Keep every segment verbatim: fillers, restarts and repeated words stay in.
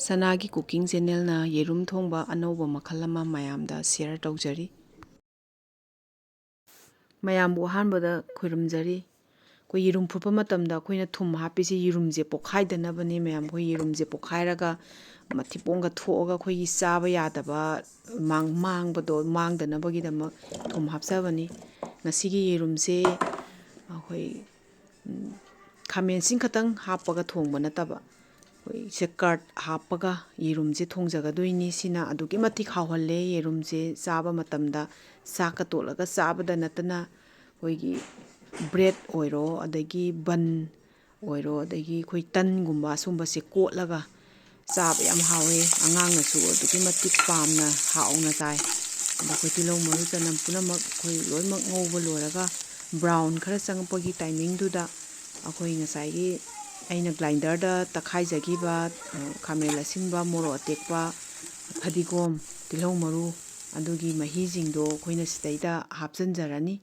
ꯁꯅꯥꯒꯤ cooking channelꯅ ꯌꯦꯔꯨꯝ ꯊꯣꯡꯕ ꯑꯅꯧꯕ ꯃꯈꯜ ꯑꯃ ꯃꯌꯥꯝꯗ share ꯇꯧꯖꯔꯤ꯫ ꯃꯌꯥꯝꯕꯨ ꯑꯍꯥꯟꯕꯗ ꯈꯣꯏꯔꯨꯝꯖꯔꯤ꯫ ꯑꯩꯈꯣꯏ ꯌꯦꯔꯨꯝ ꯐꯨꯠꯄ ꯃꯇꯝꯗ ꯑꯩꯈꯣꯏꯅ ꯊꯨꯝ ꯍꯥꯞꯄꯤꯁꯦ ꯌꯦꯔꯨꯝꯁꯦ ꯄꯣꯛꯈꯥꯏꯗꯅꯕꯅꯦ ꯃꯌꯥꯝ꯫ ꯑꯩꯈꯣꯏ ꯌꯦꯔꯨꯝꯁꯦ ꯄꯣꯛꯈꯥꯏꯔꯒ ꯃꯊꯤꯕꯣꯡꯒ ꯊꯣꯛꯑꯒ ꯑꯩꯈꯣꯏꯒꯤ ꯆꯥꯕ ꯌꯥꯗꯕ ꯃꯥꯡ-, ꯃꯥꯡꯕꯗꯣ ꯃꯥꯡꯗꯅꯕꯒꯤꯗꯃꯛ ꯊꯨꯝ ꯍꯥꯞꯆꯕꯅꯤ꯫ ꯉꯁꯤꯒꯤ ꯌꯦꯔꯨꯝꯁꯦ ꯑꯩꯈꯣꯏ ꯎꯝ, ꯈꯥꯃꯦꯟ ꯑꯁꯤꯟ ꯈꯛꯇꯪ ꯍꯥꯞꯄꯒ ꯊꯣꯡꯕ ꯅꯠꯇꯕ, ꯑꯩꯈꯣꯏ ꯁꯦ curd ꯍꯥꯞꯄꯒ ꯌꯦꯔꯨꯝꯁꯦ ꯊꯣꯡꯖꯒꯗꯣꯏꯅꯤ꯫ ꯁꯤꯅ ꯑꯗꯨꯛꯀꯤ ꯃꯇꯤꯛ ꯍꯥꯎꯍꯜꯂꯦ꯫ ꯌꯦꯔꯨꯝꯁꯦ ꯆꯥꯕ ꯃꯇꯝꯗ ꯆꯥꯛꯀ ꯇꯣꯠꯂꯒ ꯆꯥꯕꯗ ꯅꯠꯇꯅ ꯑꯩꯈꯣꯏꯒꯤ bread ꯑꯣꯏꯔꯣ, ꯑꯗꯒꯤ bun ꯑꯣꯏꯔꯣ, ꯑꯗꯒꯤ ꯑꯩꯈꯣꯏ ꯇꯟꯒꯨꯝꯕ ꯁꯨꯝꯕꯁꯦ ꯀꯣꯠꯂꯒ ꯆꯥꯕ ꯌꯥꯝ ꯍꯥꯎꯋꯦ꯫ ꯑꯉꯥꯡꯅꯁꯨ ꯑꯗꯨꯛꯀꯤ ꯃꯇꯤꯛ ꯄꯥꯝꯅ ꯍꯥꯎꯅ ꯆꯥꯏ꯫ ꯑꯗꯣ ꯑꯩꯈꯣꯏ ꯇꯤꯜꯍꯧ, ꯃꯔꯨ, ꯆꯅꯝ ꯄꯨꯝꯅꯃꯛ ꯑꯩꯈꯣꯏ ꯂꯣꯏꯅꯃꯛ ꯉꯧꯕ ꯂꯣꯏꯔꯒ brown ꯈꯔ ꯆꯪꯉꯛꯄꯒꯤ timingꯗꯨꯗ ꯑꯩꯈꯣꯏ ꯉꯁꯥꯏꯒꯤ ꯑꯩꯅ grinderꯗ ꯇꯛꯈꯥꯏꯖꯈꯤꯕ, ꯑ, ꯈꯥꯃꯦꯟ ꯑꯁꯤꯟꯕ, ꯃꯣꯔꯣꯛ ꯑꯇꯦꯛꯄ, ꯐꯗꯤꯒꯣꯝ, ꯇꯤꯜꯍꯧ ꯃꯔꯨ, ꯑꯗꯨꯒꯤ ꯃꯍꯤꯁꯤꯡꯗꯣ ꯑꯩꯈꯣꯏꯅ ꯁꯤꯗꯩꯗ ꯍꯥꯞꯆꯤꯟꯖꯔꯅꯤ꯫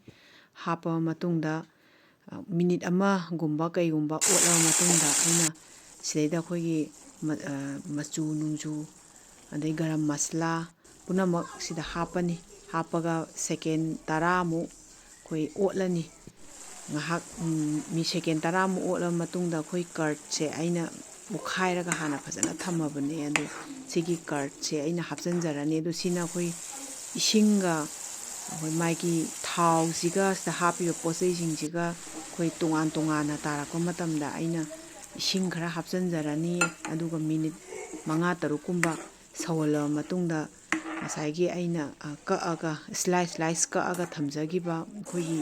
ꯍꯥꯞꯄ ꯃꯇꯨꯡꯗ, ꯑ, minute ꯑꯃꯒꯨꯝꯕ ꯀꯩꯒꯨꯝꯕ ꯑꯣꯠꯂꯕ ꯃꯇꯨꯡꯗ ꯑꯩꯅ ꯁꯤꯗꯩꯗ ꯑꯩꯈꯣꯏꯒꯤ ꯃ-, ꯑ, ꯃꯆꯨ ꯅꯨꯡꯖꯨ, ꯑꯗꯩ ꯒꯔꯝ ꯃꯁꯂꯥ ꯄꯨꯝꯅꯃꯛ ꯁꯤꯗ ꯍꯥꯞꯄꯅꯤ꯫ ꯍꯥꯞꯄꯒ second ꯇꯔꯥꯃꯨꯛ ꯑꯩꯈꯣꯏ ꯑꯣꯠꯂꯅꯤ꯫ ꯉꯥꯏꯍꯥꯛ, ꯎꯝ, ꯃꯤ second ꯇꯔꯥꯃꯨꯛ ꯑꯣꯠꯂꯕ ꯃꯇꯨꯡꯗ ꯑꯩꯈꯣꯏ curd ꯁꯦ ꯑꯩꯅ ꯄꯣꯛꯈꯥꯏꯔꯒ ꯍꯥꯟꯅ ꯐꯖꯅ ꯊꯝꯃꯕꯅꯦ꯫ ꯑꯗꯨ ꯁꯤꯒꯤ curd ꯁꯦ ꯑꯩꯅ ꯍꯥꯞꯆꯤꯟꯖꯔꯅꯤ꯫ ꯑꯗꯨ ꯁꯤꯅ ꯑꯩꯈꯣꯏ ꯏꯁꯤꯡꯒ ꯑꯩꯈꯣꯏ ꯃꯥꯒꯤ ꯊꯥꯎꯁꯤꯒ ꯁꯤꯗ ꯍꯥꯞꯄꯤꯕ ꯄꯣꯠ ꯆꯩꯁꯤꯡꯁꯤꯒ ꯑꯩꯈꯣꯏ ꯇꯣꯉꯥꯟ ꯇꯣꯉꯥꯟꯅ ꯇꯥꯔꯛꯄ ꯃꯇꯝꯗ ꯑꯩꯅ ꯏꯁꯤꯡ ꯈꯔ ꯍꯥꯞꯆꯤꯟꯖꯔꯅꯤ꯫ ꯑꯗꯨꯒ minute ꯃꯉꯥ ꯇꯔꯨꯛꯀꯨꯝꯕ ꯁꯧꯍꯜꯂꯕ ꯃꯇꯨꯡꯗ ꯉꯁꯥꯏꯒꯤ ꯑꯩꯅ, ꯑ, ꯀꯛꯑꯒ, slice slice ꯀꯛꯑꯒ ꯊꯝꯖꯈꯤꯕ ꯑꯩꯈꯣꯏꯒꯤ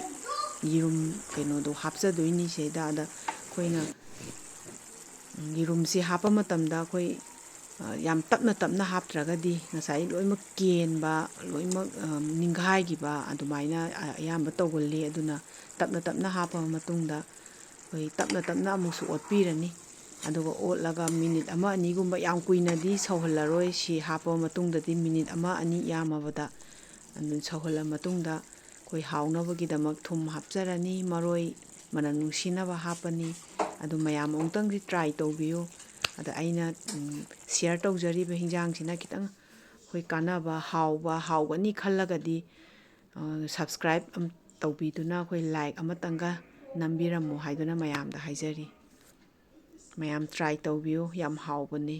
ꯌꯦꯔꯨꯝ ꯀꯩꯅꯣꯗꯣ ꯍꯥꯞꯆꯗꯣꯏꯅꯤ ꯁꯤꯗꯩꯗ꯫ ꯑꯗ ꯑꯩꯈꯣꯏꯅ ꯌꯦꯔꯨꯝꯁꯦ ꯍꯥꯞꯄ ꯃꯇꯝꯗ ꯑꯩꯈꯣꯏ, ꯑ, ꯌꯥꯝ ꯇꯞꯅ ꯇꯞꯅ ꯍꯥꯞꯇ꯭ꯔꯒꯗꯤ ꯉꯁꯥꯏ ꯂꯣꯏꯅꯃꯛ ꯀꯦꯟꯕ, ꯂꯣꯏꯅꯃꯛ, ꯑ, ꯅꯤꯡꯒꯥꯏꯈꯤꯕ ꯑꯗꯨꯃꯥꯏꯅ, ꯑ, ꯑꯌꯥꯝꯕ ꯇꯧꯒꯜꯂꯤ꯫ ꯑꯗꯨꯅ ꯇꯞꯅ ꯇꯞꯅ ꯍꯥꯞꯄ ꯃꯇꯨꯡꯗ ꯑꯩꯈꯣꯏ ꯇꯞꯅ ꯇꯞꯅ ꯑꯃꯨꯛꯁꯨ ꯑꯣꯠꯄꯤꯔꯅꯤ꯫ ꯑꯗꯨꯒ ꯑꯣꯠꯂꯒ minute ꯑꯃ ꯑꯅꯤꯒꯨꯝꯕ, ꯌꯥꯝ ꯀꯨꯏꯅꯗꯤ ꯁꯧꯍꯜꯂꯔꯣꯏ꯫ ꯁꯤ ꯍꯥꯞꯄ ꯃꯇꯨꯡꯗꯗꯤ minute ꯑꯃ ꯑꯅꯤ ꯌꯥꯝꯃꯕꯗ ꯑꯗꯨ ꯁꯧꯍꯜꯂ ꯃꯇꯨꯡꯗ ꯑꯩꯈꯣꯏ ꯍꯥꯎꯅꯕꯒꯤꯗꯃꯛ ꯊꯨꯝ ꯍꯥꯞꯆꯔꯅꯤ, ꯃꯔꯣꯏ ꯃꯅꯝ ꯅꯨꯡꯁꯤꯅꯕ ꯍꯥꯞꯄꯅꯤ꯫ ꯑꯗꯨ ꯃꯌꯥꯝ ꯑꯃꯨꯛꯇꯪꯗꯤ try ꯇꯧꯕꯤꯌꯨ꯫ ꯑꯗ ꯑꯩꯅ ꯁꯤꯌꯔ ꯇꯧꯖꯔꯤꯕ ꯍꯤꯟꯖꯥꯡꯁꯤꯅ ꯈꯤꯇꯪ ꯑꯩꯈꯣꯏ ꯀꯥꯟꯅꯕ, ꯍꯥꯎꯕ, ꯍꯥꯎꯒꯅꯤ ꯈꯜꯂꯒꯗꯤ ꯁꯕꯁꯀ꯭ꯔꯥꯏꯕ ꯇꯧꯕꯤꯗꯨꯅ ꯑꯩꯈꯣꯏ ꯂꯥꯏꯛ ꯑꯃꯇꯪꯒ ꯅꯝꯕꯤꯔꯝꯃꯣ ꯍꯥꯏꯗꯨꯅ ꯃꯌꯥꯝꯗ ꯍꯥꯏꯖꯔꯤ꯫ ꯃꯌꯥꯝ ꯇ꯭ꯔꯥꯏ ꯇꯧꯕꯤꯌꯨ, ꯌꯥꯝ ꯍꯥꯎꯕꯅꯤ꯫